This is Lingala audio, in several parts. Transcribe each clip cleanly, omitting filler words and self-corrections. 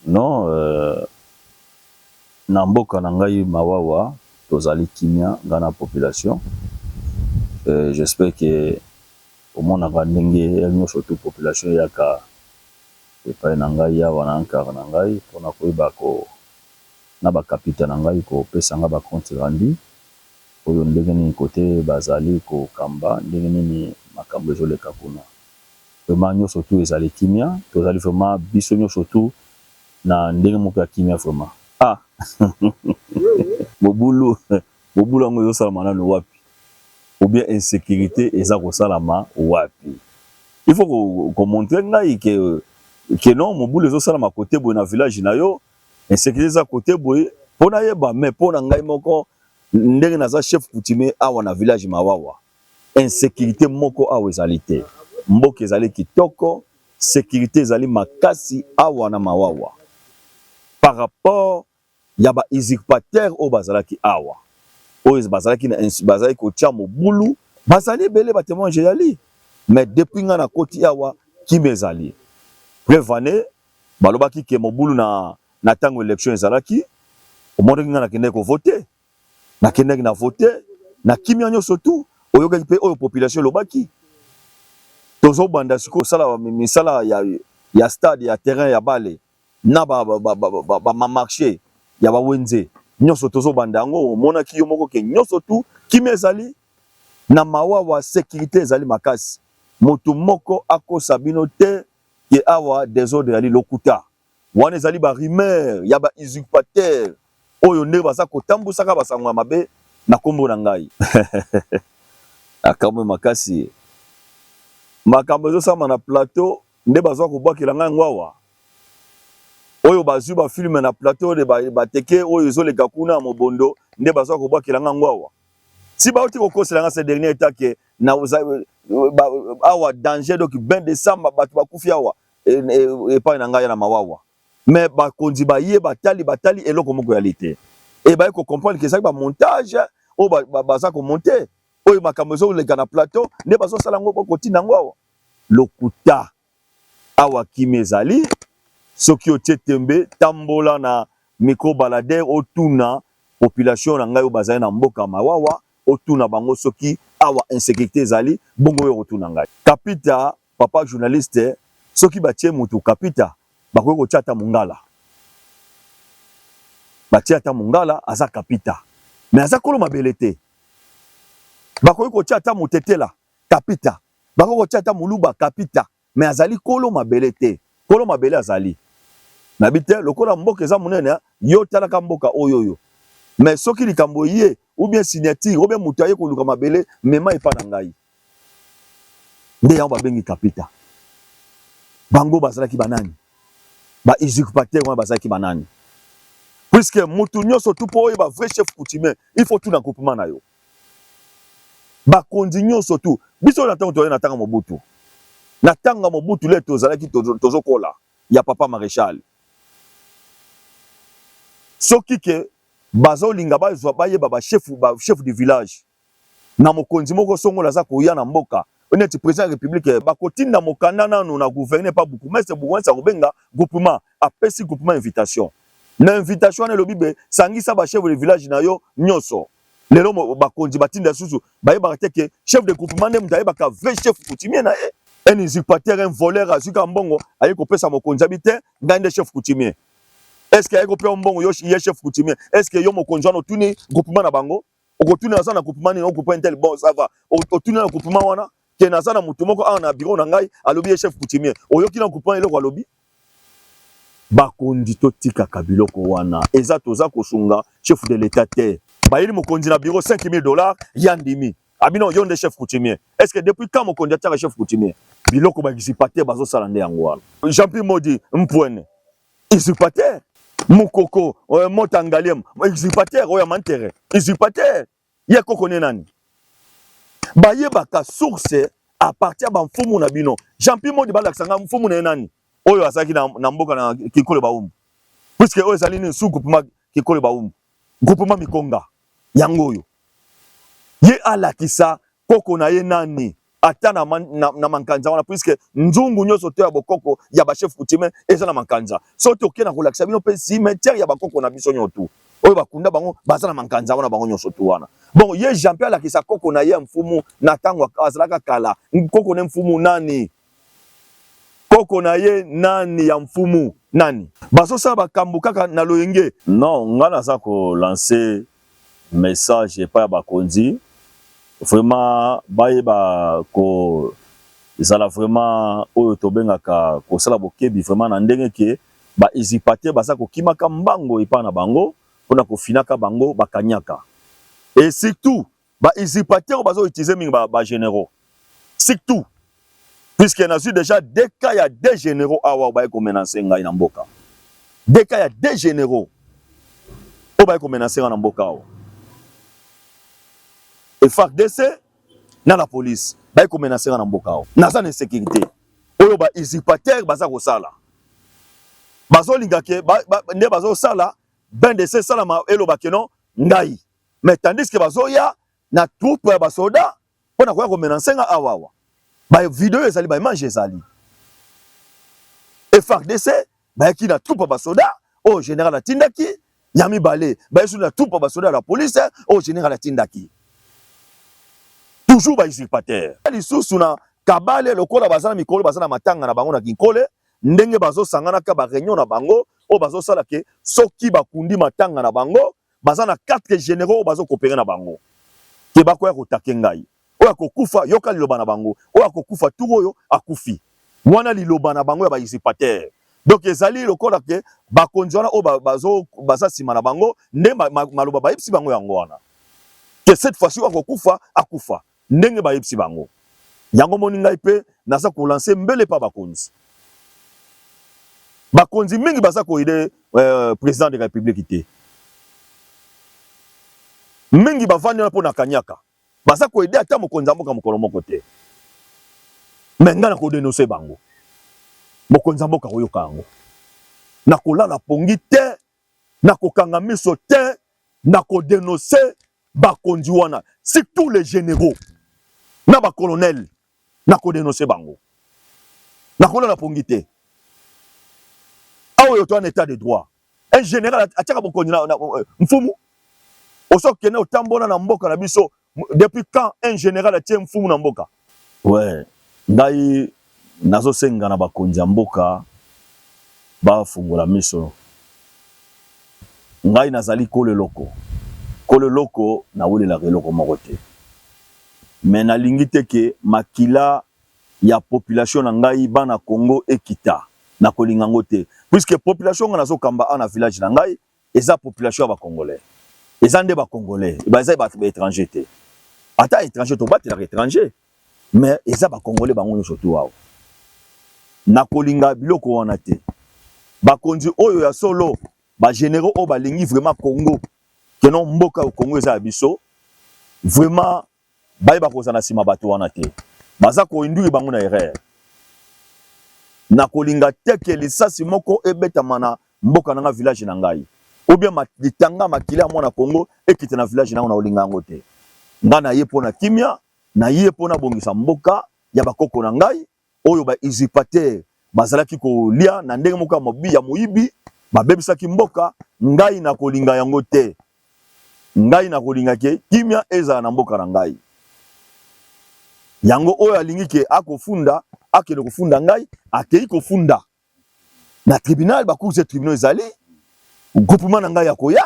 Non euh, na mboka na ngai Mawawa tozali kimia ngai na population euh, j'espère que omonaka ndenge nyonso tu population eyaka epai na ngai awa na Ankara na ngai mpona koyeba ko na bakapita na ngai kopesa ngai ba compte rendu oyo ndenge nini kote bazali kokamba ndenge nini makambo ezoleka kuna. Vraiment nioso tout ezali kimia tozali vraiment biso nioso tout na ndenge moko ya kimia vraiment ah mobulu mobulu yango ezosalama nanu wapi ou bien insecurite eza kosalama wapi il faut ko, ko montrer ngai ke ke non mobulu ezosalama kote boye na village na yo insecurite eza kote boye mpo nayeba mais mpo na ngai moko ndenge naza chef coutumier awa na village Mawawa Insecurite moko awa ezali te. Mboka ezali kitoko, securite ezali makasi awa na Mawawa par rapport ya ba usurpateurs oyo bazalaki awa, oyo bazalaki na bazalaki kotia mobulu, bazali ebele ba temoins ezali mais depuis nga nakoti awa kimia ezali. Preuve en est balobaki ke mobulu na na tango election ezalaki, omonaki nga nakendaki ko voter. Nakendaki na vote na kimia nyoso tout, oyokaki pe oyo population elobaki. Tozo banda sikoyo kosala misala ya, ya stade ya terrain ya bale na ba, ba, ba, ba, ba, ba marché ya ba wenze nyoso tozo banda yango, omonaki yo moko ke nyoso tout kimia ezali na Mawawa, securite ezali makasi. Moto moko akosa bino te ke awa desordre ezali, lokuta. Wana ezali ba rumeurs ya ba usurpateurs oyo nde baza kotambusaka ba sango ya mabe na kombo na ngai. Nakamwe makasi. Makambo ezosalama na plateau nde bazwa kobwakela ngai yango awa? Oyo bazwi ba films na plateau de bateke oyo ezoleka kuna ya mobondo nde bazwa kobwakela ngai yango awa? Si bauti kokosela ngai ces derniers temps que na awa danger donc bain de sang bato bakufi awa epai na ngai na Mawawa mais bakonzi baye batali batali eloko moko yali te e baye ko comprendre que ezali ba montage oyo baza ko monter oyo makambo ezoleka na plateau nde bazosala yango kotinda yango awa lokuta awa kimia ezali soki otie tembe tambola na micro baladeur otuna population na ngai oyo bazali na mboka Mawawa otuna bango soki awa insecurite ezali bongo yo okotuna ngai kapita Papa journaliste soki batie mutu kapita bakoki kotia ata mungala batie ata mungala aza kapita mais aza kolo mabele te bakoki kotia ata mutetela kapita bakoki kotia ata muluba kapita mais azali kolo mabele te kolo mabele azali nabi te lokola mboka eza munene yo talaka mboka oyo oyo mais soki likambo eye ou bien signature ou bien mutu aye koluka mabele mema epa na ngai Nde yango babengi kapita. Bango bazalaki banani? Ba usurpateurs wana bazalaki banani? Puisque mutu nyonso tu po oyeba vrai chef coutumier, il faut tuna groupement na yo. Bakonzi nyonso tu, biso na tango toyaki na tango Mobutu. Na tango ya Mobutu le tozalaki tozokola ya papa Marechal. Soki ke bazolinga bazwa bayeba ba chef ba chef du village na mokonzi moko songola aza koya na mboka neti president ya republique bakotinda mokanda nanu na gouverneur pa bourgmestre, bourgmestre akobenga groupement, apesi groupement invitation. Na invitation wana elobi be sangisa ba chef de village na yo nyoso. Lelo bakonzi batinda lisusu bayebaka te ke chef de groupement nde moto ayebaka vrai chef coutumier na ye. Un usurpateur, un voleur azwi kaka mbongo aye kopesa mokonzi abi te ngai nde chef coutumier. Est-ce que aye kopesa mbongo yo ye chef coutumier? Est-ce que yo mokonzi wana otuni groupement na bango? Okotuna naza na groupement nini, groupement intel, bon ça va. Otuni na groupement wana ke naza na mutu moko awa na bureau na ngai alobi ye chef coutumier. Oyoki na groupement eloko alobi? Bakonzi totikaka biloko wana, eza toza kosunga chef de l'etat te. Bayeli mokonzi na bureau 5000 dollars, ye andimi. Abi non, yo nde chef coutumier. Est-ce que depuis quand mokonzi atiaka chef coutumier? Biloko ba usurpateur bazosala nde yango wana. Jean-Pierre Modi Mpuene, usurpateur. Mukoko Mota Ngaliema, usurpateur oyo ya mantere, usurpateur ye koko ne nani? Bayebaka source à partir ya bamfumu na bino. Jean-Pierre Modi balakisa nga mfumu na ye nani oyo azalaki na mboka na Kinkole Baumbu, puisque oyo ezali nini sous groupement Kinkole Baumbu, groupement Mikonga yango oyo ye alakisa koko na ye nani ata na mankanza wana, puisque nzungu nyonso to ya bokoko ya ba chef coutumier eza na mankanza. So toke na kolakisa bino mpe cimetière ya bakoko na biso nyonso tu oyo bakunda bango baza na mankanza wana, bango nyonso tu wana. Bon, ye Jean Pierre alakisa koko na ye mfumu na ntango azalaka kala, koko ne mfumu nani, koko na ye nani ya mfumu nani. Bazosala bakambo kaka na loyenge. Non, nga naza kolancer message epai ya bakonzi, vraiment bayeba kozala vraiment oyo tobengaka kosala bokebi vraiment na ndenge ke ba usurpateur baza kokimaka mbango epai na bango mpona kofinaka bango bakanyaka. Et surtout ba usurpateur oyo bazoutiliser mingi ba généraux, surtout puisque nazwi déjà deux cas ya deux généraux awa baye komenacer ngai na mboka, deux cas ya deux généraux oyo baye komenacer ngai na mboka awa, FARDC na la police baye komenacer ngai na mboka awa. Naza na insécurité oyo ba usurpateur baza kosala, bazolinga ke nde bazosala bendese esalama eloba ke non ngai, mais tandis que bazoya na troupe ya basoda mpona koya komenacer nga awa awa. Ba vidéo ezali, ba image ezali. FARDC bayaki na troupe ya basoda oyo général atindaki, ya mibale bayesu na troupe ya basoda ya la police oyo général atindaki, toujours ba usurpateur. Lisusu na Kabale, lokola baza na mikolo baza na matanga na bango na Kinkole, ndenge bazosanganaka ba réunion na bango oyo bazosala ke soki bakundi matanga na bango, baza na quatre généraux oyo bazokopere na bango ke bakoya kotake ngai. Oyo akokufa, yoka liloba na bango, oyo akokufa tour oyo akufi wana, liloba na bango ya ba usurpateur. Donc ezali lokola ke bakonzi wana oyo baza nsima na bango nde maloba bayebisi bango yango wana ke cette fois-ci oyo akokufa akufa, ndenge bayebisi bango yango. Moni ngai mpe naza kolancer mbele mpa bakonzi. Bakonzi mingi baza koaider président de la République te, mingi bavandi wana mpo na kanyaka, baza koaider ata mokonzi ya mboka mokolo moko te. Mais ngai na kodénoncer bango, mokonzi ya mboka koyoka yango. Nakolala pongi te, nakokanga miso te, nakodénoncer bakonzi wana, surtout les généraux na bacolonel. Nakodénoncer bango, nakolala pongi te. Awa oyo to en état de droit, un général atiaka bokonzi na mfumu. Osokende otambola na mboka na biso, depuis quand un général atie mfumu na mboka? Ouais, ngai nazosenga na bakonzi ya mboka bafungola miso. Ngai nazali kolo eloko, kolo eloko, nawelelaka eloko moko te, mais nalingi te ke makila ya population na ngai, bana Congo, ekita. Nakolinga yango te, puisque population ngai nazokamba awa na village na ngai eza population ya bacongolais, eza nde bacongolais, baza bato baétranger te. Ata étranger, tobatelaka étranger, mais eza bacongolais bango nyonso tu awa. Nakolinga biloko wana te. Bakonzi oyo ya solo, bagénéraux oyo balingi vraiment Congo, keno mboka oyo Congo eza ya biso vraiment, bayeba kozala na nsima bato wana te, baza koinduire bango na erreur. Nakolinga te ke lisasi moko ebetama na mboka na nga, village na ngai, ou bien litanga makila ya mwana Congo ekita na village nango. Nakolinga yango te. Ngai na ye mpo na kimia, na ye mpo nabongisa mboka ya bakoko na ngai oyo ba usurpateur bazalaki kolia na ndenge moko ya mobi ya moyibi, babebisaki mboka. Ngai nakolinga yango te. Ngai nakolinga ke kimia ezala na mboka na ngai. Yango oyo alingi ke akofunda, akende kofunda ngai, akei kofunda na tribunal, bacours et tribunaux ezali. Groupement na ngai ya koya,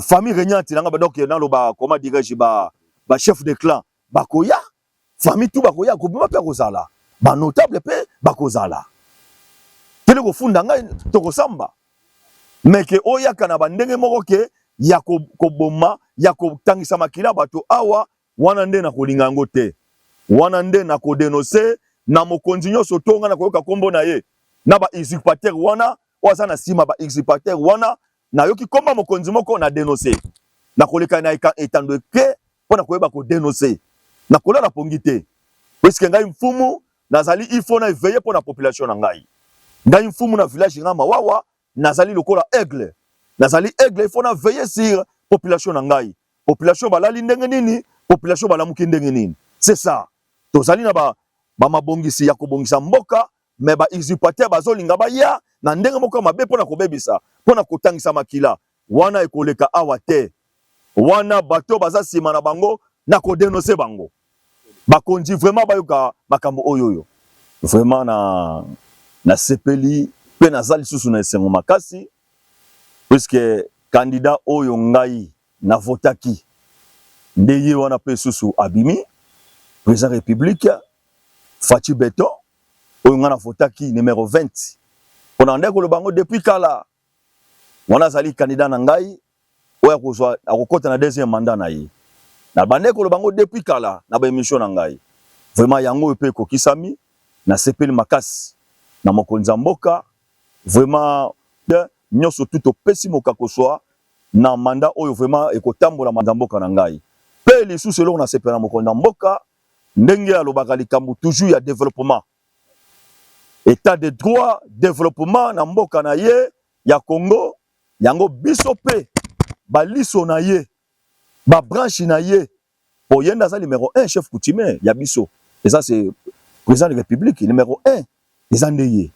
famille régnante na ngai, donc naloba, comment dirais-je, ba chef de clan bakoya, famille tout bakoya, groupement mpe akozala, banotable mpe bakozala. Kende kofunda ngai, tokosamba. Mais ke oyaka na bandenge moko ke ya koboma, ya kotangisa makila bato awa wana, nde nakolinga yango te. Wana nde nakodénoncer na mokonzi nyonso to ngai nakoyoka nkombo na ye na ba usurpateur wana. oyo aza na nsima ba usurpateur wana. Nayoki komba mokonzi moko na denonce, nakoleka na etando eke mpo na koyeba kodenonce, nakolala pongi te, puisque ngai mfumu nazali, il faut na éveiller mpo na population na ngai. Ngai mfumu na village nga Mawawa, nazali lokola aigle, nazali aigle, il faut na veiller sur population na ngai. Population balali ndenge nini, population balamuki ndenge nini? C'est ça. Tozali na ba mabongisi ya kobongisa mboka, mais ba usurpateur bazolinga baya na ndenge moko mabe mpona kobebisa, mpona kotangisa makila. Wana ekoleka awa te. Wana bato baza nsima na bango, na kodenonce bango. Bakonzi vraiment bayoka makambo oyo oyo. Vraiment na nasepeli mpe naza lisusu na esengo makasi, puisque candidat oyo ngai navotaki nde ye wana mpe susu abimi président République Fatshi Béton, oyo ngai navotaki numéro 20, mpona nde koloba yango depuis kala. Wana azali candidat na ngai oyo akozwa, akokɔta na deuxième mandat na ye. Na bande koloba yango depuis kala na baémission na ngai. Vraiment yango oyo mpe ekokisami. Nasepeli makasi na mokonzi ya mboka. Vraiment nyonso tu topesi mokakoswa na mandat oyo, vraiment ekotambola ya mboka na ngai. Mpe lisusu eloko nasepela na mokonzi ya mboka, ndenge alobaka likambo toujours ya développement, état de droit, développement na mboka na ye ya Congo. Yango biso mpe baliso na ye, babranche na ye, po ye nde aza numéro 1, chef coutumier ya biso eza c'est président de République. Numéro 1 eza nde ye.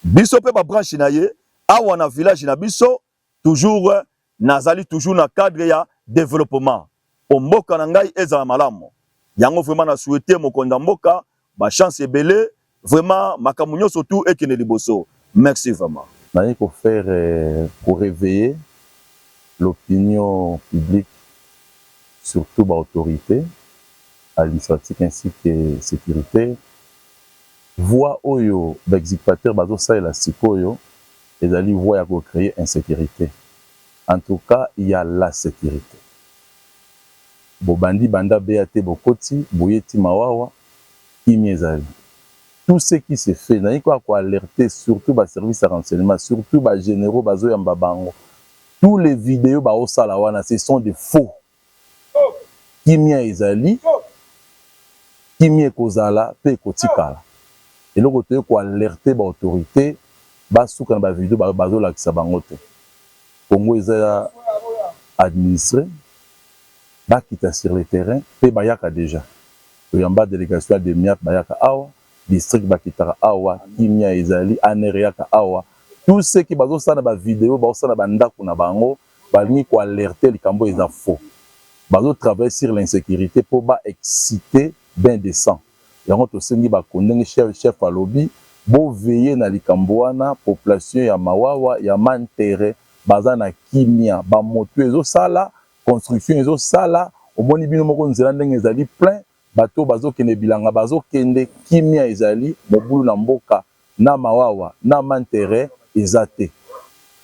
Biso mpe babranche na ye awa na village na biso, toujours nazali toujours na cadre ya développement po mboka na ngai ezala malamu. Yango vraiment na souhaite mokonzi ya mboka bachance ebele, vraiment makambo nyonso tu ekende liboso. Merci vraiment. Naye kofaire koréveiller l'opinion publique, surtout baautorité administratique ainsi que sécurité. Voie oyo baexécuteur bazosalela sikoyo ezali voie ya kocréer insécurité. En tout cas, il y a la sécurité. Bobandi banda beya te, bokoti boyeti Mawawa, kimia ezali. Tout ce qui se fait, nayi kaka koalerter surtout baservice ya renseignement, surtout bagénéraux bazoyamba bango. Tous les vidéos baosala wana, ce sont des faux. Kimia ezali, kimia ekozala mpe ekotikala. Eloko toye koalerter baautorité, basuka na bavideo bazolakisa bango te. Congo eza administré, bakita sur le terrain mpe bayaka déjà. Toyamba délégation ya DEMIAP, bayaka awa, district bakitaka awa, kimia ezali, ANR eyaka awa. Tout ce qui bazosala na bavideo, bazosala na bandako na bango, balingi koalerte, likambo eza faux. Bazotravaille sur l'insécurité mpo baexciter bain de sang. Yango tosengi bako, ndenge chef alobi, boveiller na likambo wana. Population ya Mawawa, ya Mantere baza na kimia. Bamoto ezosala construction, ezosala, omoni bino moko nzela ndenge ezali plein, bato bazokende bilanga, bazokende, kimia ezali. Mobulu na mboka na Mawawa na Mantere eza te.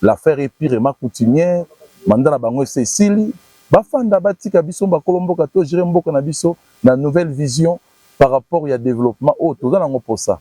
L'affaire est purement coutumière. Mandat na bango ese esili, bafanda, batika biso bakolo mboka togérer mboka na biso na nouvelle vision par rapport ya développement oyo toza nango mposa.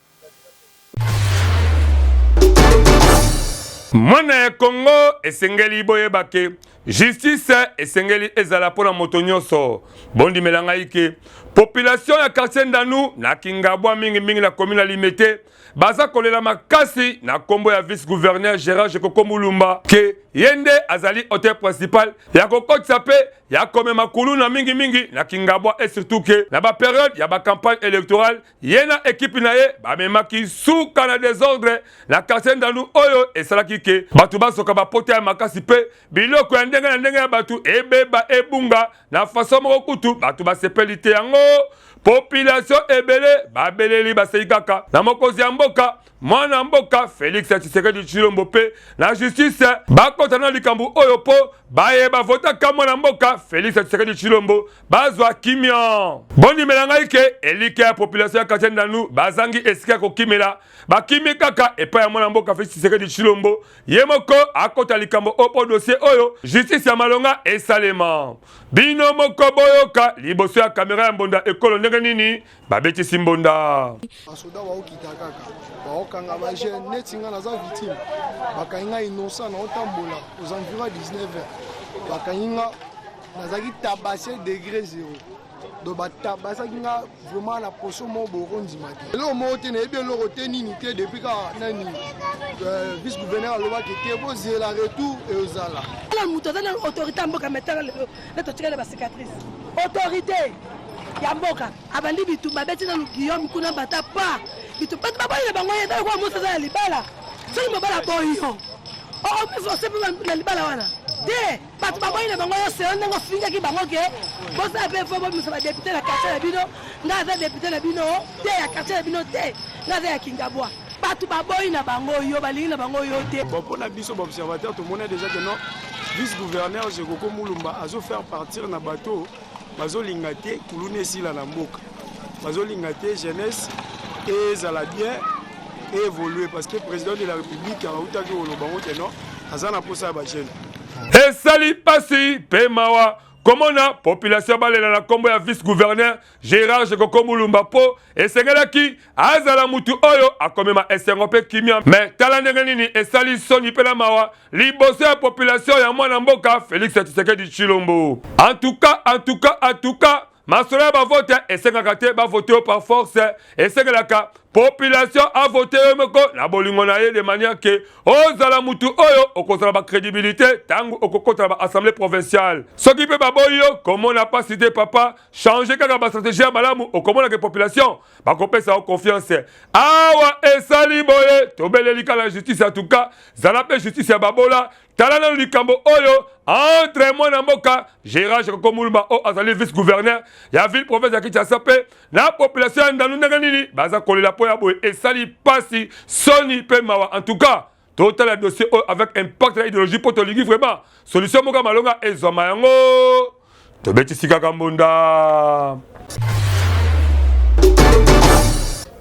Mwana ya Kongo, esengeli boyeba ke justice esengeli ezala mpona moto nyonso. Bondimela ngai ke population ya quartier Ndanu na Kingabwa, mingimingi na commune ya Limete, baza kolela makasi na nkombo ya vice gouverneur Gérard Jekoko Mulumba, ke ye nde azali auteur principal ya kokotisa mpe ya komema kuluna mingimingi na Kingabwa, et surtout ke na bapériode ya bacampagne électorale, ye na ekipe na ye bamemaki suka na désordre na quartier Ndanu, oyo esalaki ke bato basoka bapota ya makasi mpe biloko ya ndenge na ndenge ya bato ebeba, ebunga na façon moko kutu bato basepeli te. Yango population ebele babeleli, basei kaka na mokonzi ya mboka, mwana mboka Félix Tshisekedi Tshilombo, mpe na justice bakota na likambo oyo, mpo bayeba votaka mwana mboka Félix Tshisekedi Tshilombo bazwa kimia. Bondimela ngai ke elike ya population ya quartier Ndanu bazangi esika ya kokimela, bakimi kaka epai ya mwana mboka Félix Tshisekedi Tshilombo. Ye moko akota likambo oyo mpo dossier oyo justice ya malonga esalema. Bino moko boyoka liboso ya kamera ya mbonda ekolo ndenge nini babetisi mbonda. Basoda baokita kaka. kokanga ba jeunes neti nga naza victime. Bakangi nga innocent naotambola aux environs ya 19 heures. Bakangi nga nazalaki tabassé degré zero. Donc batabasaki nga vraiment na poso moko bokondima te. Eloko moko te nayebi eloko te nini te depuis kaka nani euh, vice gouverneur alobaki te bozela retour ezala. Na moto aza na autorité ya mboka metala lelo nde totikali ba cicatrice. Autorité ya mboka abandi bitumba abeti nanu Guillaume kuna bata pa bitumba bato baboyi na bango ye eza lokola mwasi aza na libala soki mobali aboyi yo okomiforce mpe na libala wana te bato baboyi na bango yo selo ndenge ofingaki bango ke bosala mpe fo bobimisa badepute na quartier na bino ngai aza depute na bino te ya quartier na bino te ngai aza ya kingabwa bato baboyi na bango yo balingi na bango yo te bon mpo na biso baobservateur tomoni déjà que non vice gouverneur jekoko mulumba azo faire partir na bateau bazolinga te kuluna esila na mboka bazolinga te jeunesse ezala bien évoluer parce que président de la république autaki koloba ngo ke non aza na mposa ya bajeune. Esali pasi pe mawa komona population balela na kombo ya vice gouverneur Gerard Jekoko Mulumba po esengelaki azala mutu oyo akomema esengo pe kimia mais tala ndenge nini esali soni pe na mawa liboso ya population ya mwana mboka Felix Tshisekedi Tshilombo. En tout cas, en tout cas, en tout cas, masolo ya bavote esengaka te bavote yo par force, esengelaka population avote yo moko na bolingo na ye de manière que ozala mutu oyo okozala ba crédibilité ntango okokota na ba assemblée provinciale. Soki mpe baboyi yo, komona pasi te papa, changer kaka ba stratégie ya malamu, okomona ke population bakopesa yo confiance. Awa esali boye, tobeleli kaka justice en tout cas, zala mpe justice ya babola. Tala nanu likambo oyo entre mwana mboka Gerard Jekoko Mulumba oyo azali vice gouverneur ya ville province ya Kinshasa mpe na population ya Ndanu ndenge nini baza kolela mpo ya boye esali pasi soni mpe mawa. En tout cas totala dossier oyo avec impact na idéologie mpo tolingi vraiment solution moko ya malonga ezwama yango tobetisi kaka mbonda.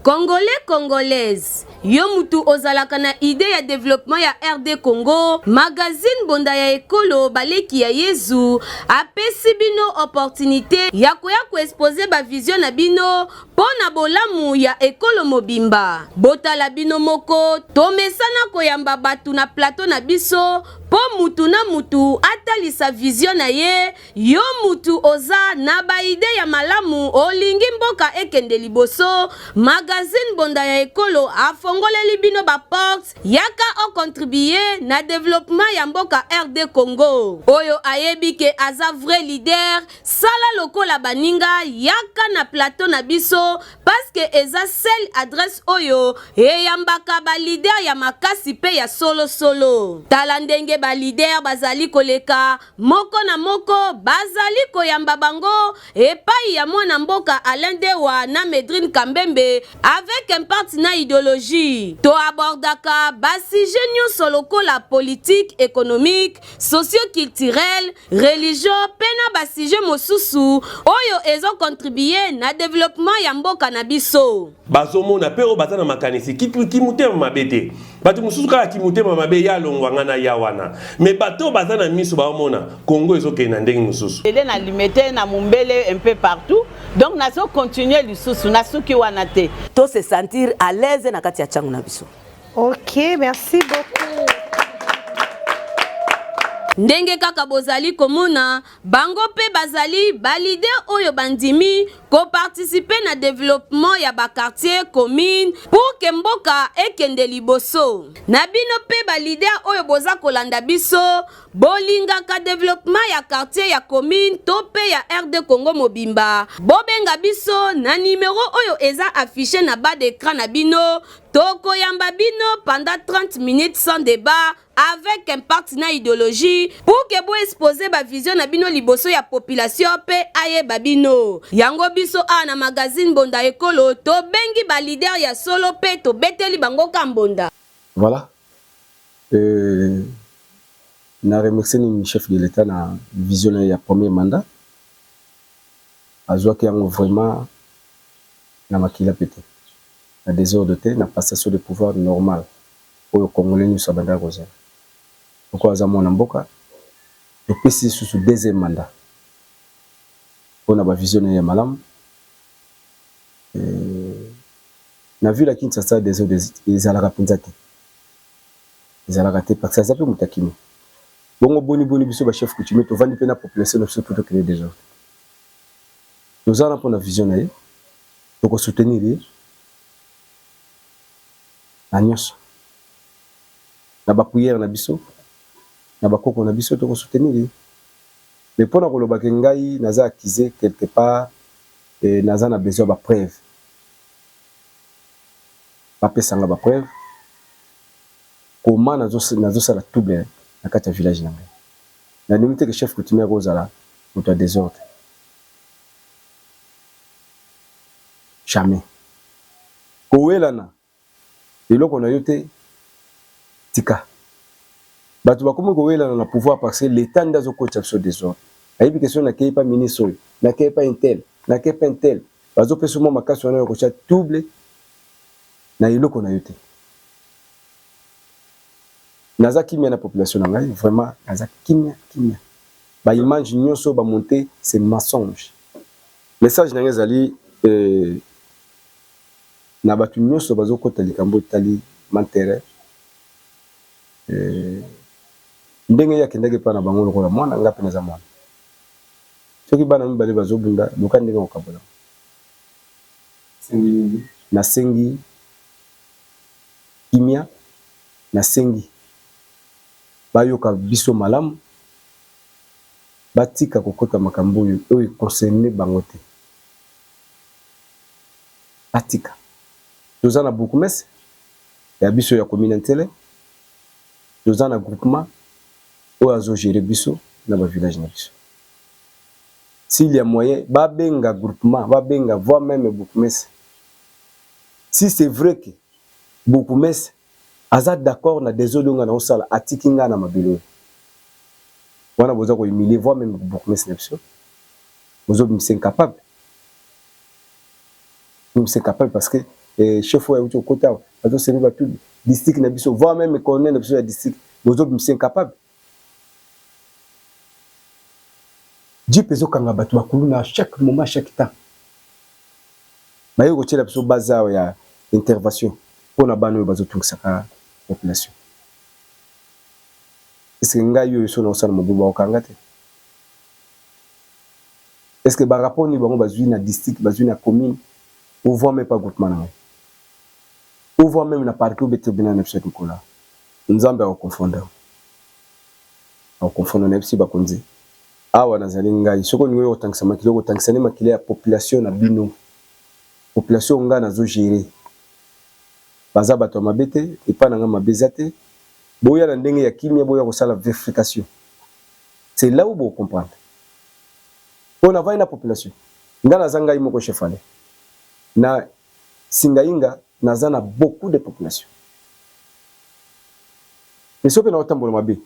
Congolais Congolaise, yo mutu ozalaka na idee ya developpement ya RD Congo, magazine Mbonda ya Ekolo Baleki ya Yezu apesi bino opportunite ya koya ko exposer ba vision na bino mpo na bolamu ya ekolo mobimba. Botala bino moko, tomesana koyamba batu na plateau na biso mpo mutu na mutu atalisa vision na ye. Yo mutu oza na ba idee ya malamu olingi mboka ekende liboso, magazine Mbonda ya Ekolo afongoleli bino ba portes, yaka o contribuer na developpement ya mboka RD Congo. Oyo ayebi ke aza vrai leader, sala lokola baninga yaka na plateau na biso parce que eza seule adresse oyo eyambaka ba leader ya makasi pe ya solo solo. Tala ndenge ba leader bazali koleka Moko na moko bazali koyamba bango epayi ya mwana mboka Alain Dewa na Medrine Kambembe avec impact na ideologie. To abordaka ba sujets nionso lokola politique, economique, socio-culturel, religion pe na ba sujets mosusu oyo ezo contribuer na developpement ya mboka na biso. Bazomona pe oyo baza na makanisi kimotema mabe te. Bato mosusu kaka kimotema mabe ya longwa nga na ya wana. Mais bato oyo baza na miso baomona Congo ezokende na ndenge mosusu. Ele na Limete, na Mumbele, un peu partout. Donc nazo continuer lisusu, nasuki wana te. To se sentir à l'aise na kati ya tshangu na biso. Ok, merci beaucoup. Ndenge kaka bozali komona, bango pe bazali ba leaders oyo bandimi ko participer na developpement ya ba quartiers, communes pour que mboka ekende liboso. Na bino pe ba leaders oyo boza kolanda biso, bolingaka developpement ya quartier, ya commune to pe ya RD Congo mobimba, bobenga biso na numero oyo eza affiche na bas d'ecran na bino, tokoyamba bino pendant 30 minutes sans debat, avec impact na ideologie pour que bo exposer ba vision na bino liboso ya population pe ayeba bino. Yango biso awa na magazine Mbonda Ekolo tobengi ba leader ya solo pe tobeteli bango ka mbonda. Voilà euh na remercier nini chef de l'etat na vision naye ya premier mandat azuaki yango vraiment na makila pe te na desordre te na passation de pouvoir normal oyo congolais nioso abandaka kozela lokola aza muana mboka topesi lisusu deuxième mandat pona ba vision naye ya malamu. Na ville ya Kinshasa desordre ezalaka penza te. Ezalaka te parce que aza pe moto ya kimia. Bongo boni boni biso ba chefs coutumiers tovandi pe na population na biso po tokende desordre? Toza wana pona vision na ye, toko soutenir ye na nionso. Na ba prières na biso, na ba koko na biso toko soutenir ye. Mais pona koloba ke ngai naza accuse quelque part, naza na besoin ya ba preuves. Bapesa nga ba preuves comment nazo sala trouble na kati ya village na ngai. Nandimi te ke chef coutumier akozala moto ya desordre. Jamais. Kowelana eloko na yo te tika. Batu bakomi kowelana na pouvoir parce que l'etat nde azo kotisa biso desordre. Ayebi ke soki nakeyi pa ministre oyo, nakeyi pa intel, nakeyi pa intel, bazo pesa yo mwa makasi wana ya kotia trouble na eloko na yo te. Naza kimia na population na ngai vraiment naza kimia kimia. Ba images nionso ba monter c'est mensonge. Message na ngai ezali na batu nionso bazo kota likambo etali Mantere ndenge ye akendaki epai na bango lokola mwana, ngai pe naza mwana. Soki bana mibale bazo bunda luka ndenge oko kabola bango. Nasengi kimia, nasengi bayoka biso malamu, batika kokota makambo oyo oyo e concerne bango te. Batika. Toza na bourgmestre ya biso ya commune ya Nsele, toza na groupement oyo azo gerer biso na ba village na biso. S'il ya moyen babenga groupement, babenga voire meme bourgmestre. Si c'est vrai que bourgmestre aza d'accord na desordre oyo nga naosala, atiki nga na mabele oyo. Wana boza ko humilier voire meme bourgmestre na biso. Bozo bimisa incapable. Bimisa incapable parce que eh, chef oyo auti kokota awa azo semi batu district na biso voire meme colonel na biso ya district bozo bimisa incapable. Jeep ezo kanga batu ba kuluna chaque moment chaque temps. Baye kotiela biso base awa ya intervention pona bana oyo bazo tungisaka population. Est ce que ngai oyo soki nakosala mobulu bakokanga te? Est ce que ba rapport nini bango bazui na district, bazui na commune ou voire meme pas groupement na ngai? Ou voire meme na parquet ou bien tribunal na biso ya Kinkola? Nzambe ako confondre yo. Ako confondre nayebisi bakonzi awa nazali ngai soki olingi oya kotangisa makila okotangisa nde makila ya population na bino. Population oyo ngai nazo gerer baza bato ya mabe te, epai na ngai mabe eza te. Boya na ndenge ya kimia boya kosala verification. C'est là où boko comprendre. Po navandi na population. Ngai naza ngai moko chef ale. Na Singainga naza na beaucoup de population. Mais soki pe nao tambola mabe,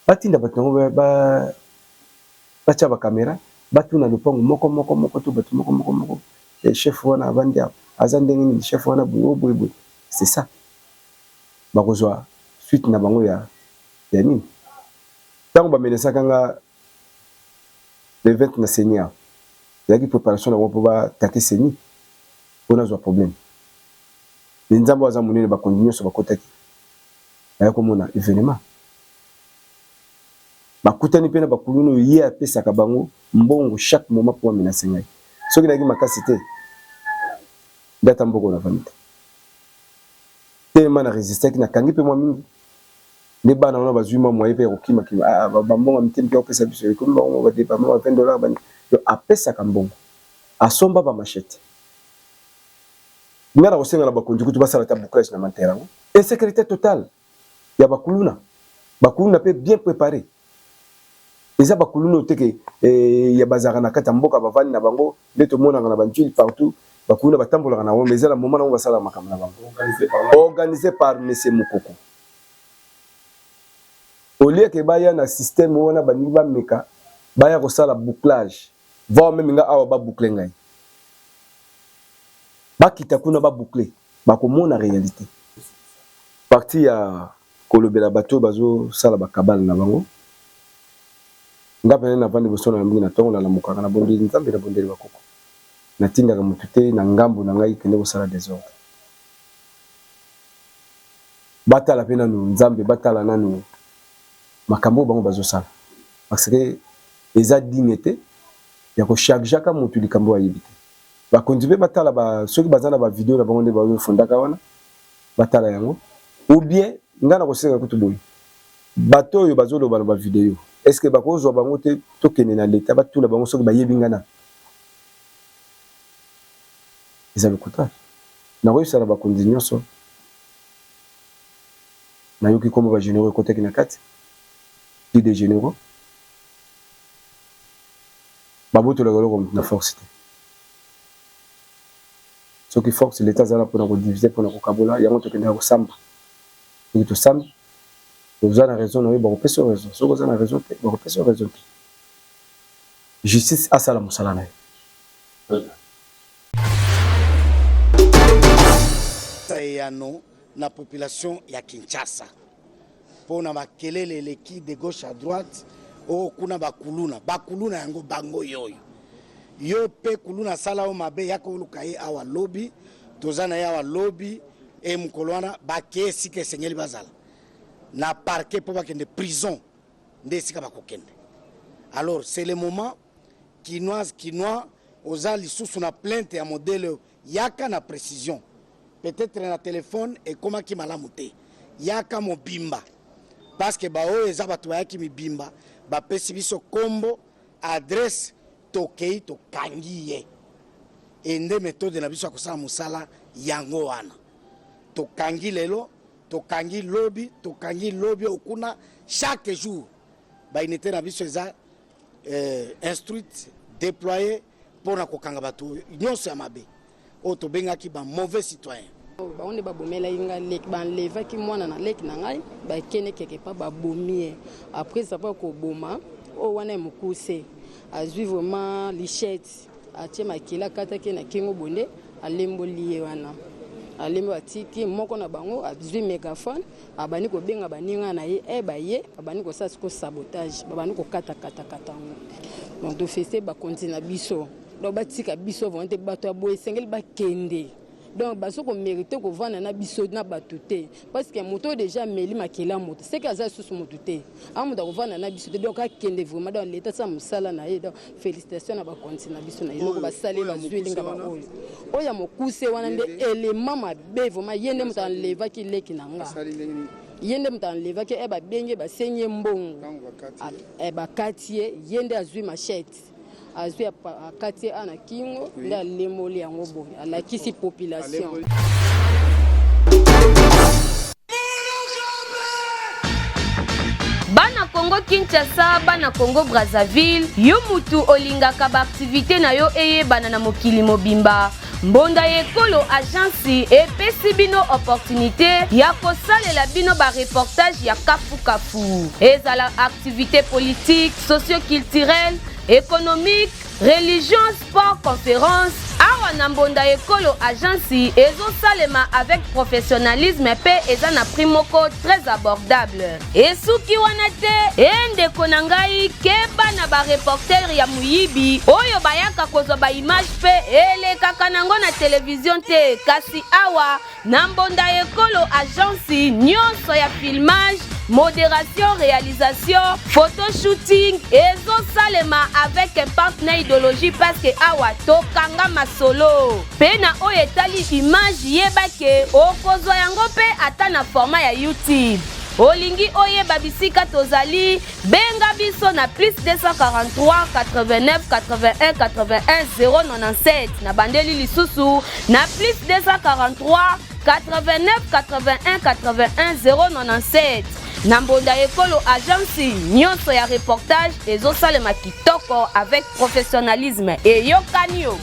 batinda batu nango ba batia ba camera, batuna lopango moko moko moko to batu moko moko moko, chef wana avandi awa aza ndenge nini, chef wana boye oh boye boye, c'est ça. Bakozua suite na bango ya ya nini? Tango ba menacaka nga le 20 na ceni awa, ezalaki preparation na bango po ba attaquer ceni po nazua problème. Mais Nzambe oyo aza munene bakonzi nionso bakotaki baya komona evenement. Bakutani pe na ba kuluna oyo ye apesaka bango mbongo chaque moment po ba menacer ngai. Soki nayaki makasi te nde ata mboka oyo navandi te. Tellement na resistaki nakangi pe mwa mingi nde bana wana bazui mwa moyen pe ya kokima kima ah ba mbongo ya mike mike akopesa biso ekomi bango ba ba 20 dollars ba nini. Donc apesaka mbongo asomba ba machette. Nga nakosenga na bakonzi kutu basala ata bouclage na Mantere yango. Insécurité totale ya ba kuluna. Ba kuluna pe bien prepare. Eza ba kuluna oyo te ke eh, ya bazalaka na kati ya mboka bavandi na bango nde tomonaka na ba Ndjili partout ba kuluna batambolaka na bango mais eza na moment na bango basalaka makambo na bango. Organisé par monsieur Mukoko. Au lieu que baya na système wana balingi bameka baya kosala bouclage voire meme nga awa ba boucler ngai. Bakita kuna ba boucler bakomona realite. Partie ya kolobela batu oyo bazo sala ba cabale na bango nga pena navandi liboso na mingi na tongo na lamukaka na bondeli nzambe na bondeli ba koko na tindaka mutu te na ngambu na ngai kende kosala desordre. Batala pe nanu Nzambe, batala nanu makambo oyo bango bazosala parce que eza digne te ya ko chargeaka mutu likambo oyo ayebi te. Bakonzi pe batala ba soki baza na ba video na bango nde bazo fondaka wana batala yango ou bien nga nakosenga kutu boye bato oyo bazoloba na ba video est ce que bakozwa bango te tokende na l'etat batuna bango soki bayebi nga na eza lokuta nakoyebisa na bakonzi nyonso Nayoki kombo ba generaux ekotaki na kati, plus de generaux. Babotolaka eloko ya moto na force te. Soki force, l'etat aza wana pona ko diviser, pona kokabola, yango tokendaka kosamba. Soki tosambi, oza na raison na yo, bakopesa yo raison. Soki oza na raison te, bakopesa yo raison te. Justice asala mosala na ye. Eyano na population ya Kinshasa mpo na makelele eleki de gauche à droite oh kuna ba kuluna ba kuluna yango bango yoyo yo pe kuluna asala yo mabe yaka oluka ye awa lobi toza na ye awa lobi e mokolo wana bake esika esengeli bazala na parquet mpo bakende prison nde esika bakokende alors c'est le moment kinoise kinois oza lisusu na plainte ya modèle oyo Yaka na precision. Peut-etre na telephone ekomaki malamu te. Yaka mobimba. Parce que ba oyo eza batu bayaki mibimba, bapesi biso kombo, adresse, tokeyi tokangi ye. Et nde methode na biso ya kosala musala yango wana. Tokangi lelo, tokangi lobi, tokangi lobi oyo kuna, chaque jour ba unites na biso eza instruite, deployee mpo na kokanga bato nyonso ya mabe oyo tobengaki ba mauvais citoyens. Bango nde babomelaki ngai leki, ba enlevaki mwana na leki na ngai, bakende quelque part babomi ye. Après avoir koboma, oyo wana ya mokuse azwi vraiment lichette atie makila akataki ye na kingo boye nde alemboli ye wana alembi atiki moko na bango azwi megaphone Abandi kobenga baninga na ye eh baye babandi kosala sikoyo sabotage babandi kokata kata kata yango donc tofeste bakonzi na biso donc batika biso vraiment te bato ya boye esengeli bakende donc bazo ko merite kovanda na biso na bato te parce que moto oyo deja ameli makila moto seke aza lisusu moto te a moto akovanda na biso te donc akende vraiment donc leta asala mosala na ye donc Felicitations na bakonzi na biso na eloko basali bazweli nga baoyo oyo ya mokuse wana nde element mabe vraiment ye nde moto enlevaki leki na nga ye nde moto enlevaki e babengi ye basengi ye mbongo eh, bakati ye ye nde azwi machette azwi akati ye ana kingo nde alemboli yango boye alakisi population. Bana Congo Kinshasa, bana Congo Brazzaville, yo mutu olingaka ba activite na yo eyebana na mokili mobimba, Mbonda ya Ekolo Agence epesi bino opportunite ya kosalela bino ba reportage ya kafu kafu. Ezala activite politique, socio-culturelle, economique, Religion, sport, conference awa na mbonda ekolo agence ezosalema avec professionnalisme pe eza na prix moko très abordable. Esuki wana te e ndeko na ngai keba na ba reporter ya moyibi oyo bayaka kozwa ba image pe elekaka nango na television te kasi awa Na mbonda ekolo agence nionso ya filmage, moderation, realisation, photo shooting ezo salema avec impact na ideologie parce que awa tokanga masolo. Pe na oyo etali image yeba ke okozwa yango pe ata na format ya YouTube. Olingi oyeba bisika tozali? Benga biso na plus 243 89 81 81 097. Na bandeli lisusu na plus 243 89 81 81 097. Na mbonda ekolo agence nyonso ya reportage ezosalema kitoko avec professionnalisme. Eyokani yo.